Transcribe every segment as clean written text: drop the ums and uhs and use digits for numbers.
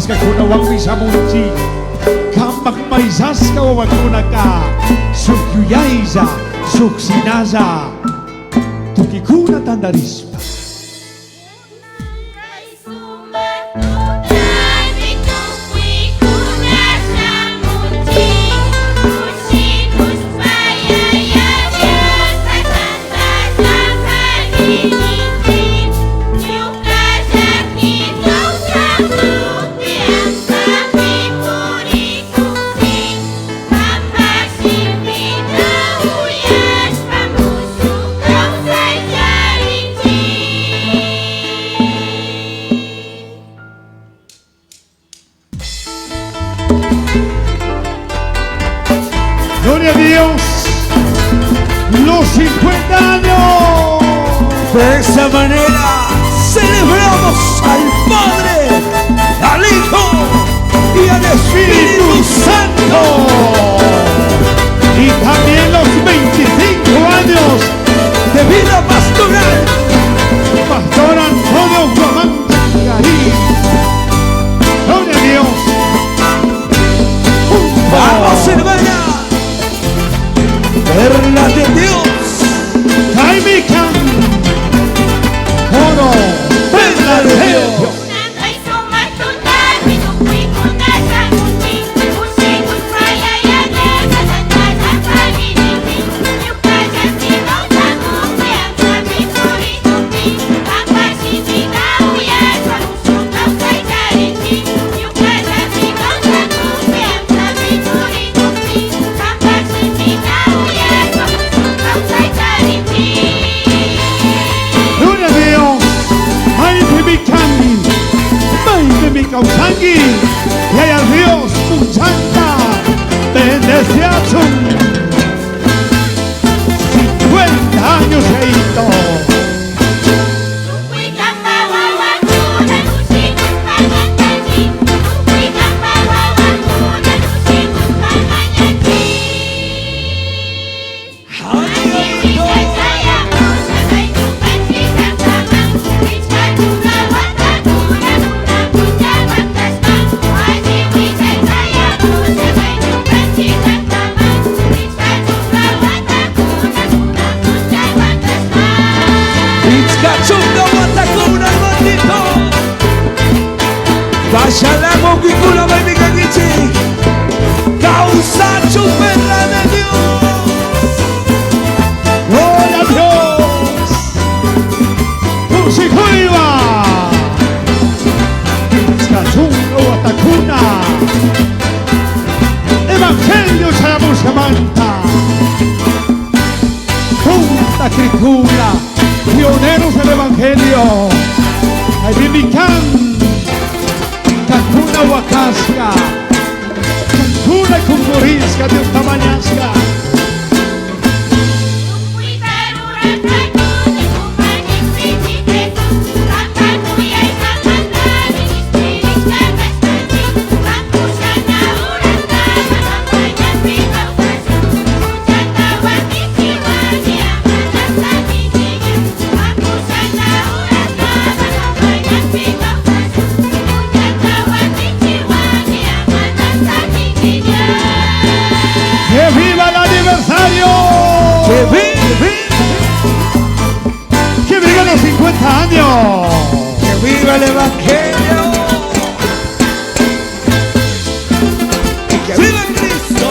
Maizascacunahuanmi shamunchik. Cambaj maizasca wawacunaca shuj yuyailla, shuj shinalla tuquicuna tandarishpa. Gloria a Dios. Los 50 años. De esa manera celebramos al Padre, al Hijo y al Espíritu Santo. Y también los 25 años de vida pastoral. Pastor Antonio Guamán Garí. Gloria a Dios. Vamos, hermana. Perla de Dios. Jaime Can. Oro. Perla de Dios. Gloria a Dios. Maypimi kanki. Maypimi kawsanki. Yaya Dios punchanta. Bendeciachun. 50 años Yaito. Pichca watakuna hermanito. Vaya kikuna maypikankichik. Kawsachu perla de Dios. Gloria a Dios. Kushikuywa. Pichca watakuna. Evangelio chayamushamanta. Junta Cricuna. Pioneros del Evangelio. Maypimi kan. Kankuna wakashka. Kankuna kunkurisqa Diosta mañashka. ¡Que viva el aniversario! ¡Que viva! ¡Que viva los 50 años! ¡Que viva el Evangelio! ¡Y que viva Cristo!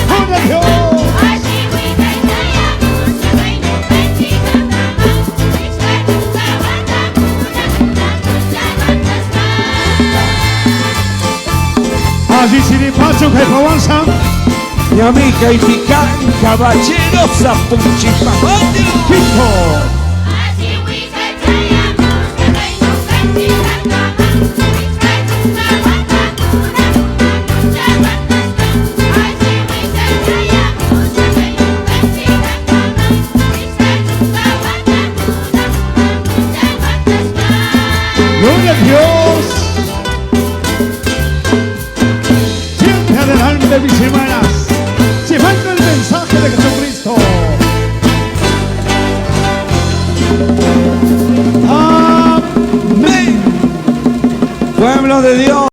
¡Gloria a Dios! Allí Siripacho, Jefawansan. Mi amiga y pican caballeros a Punchipamati. Quito. reino de Dios.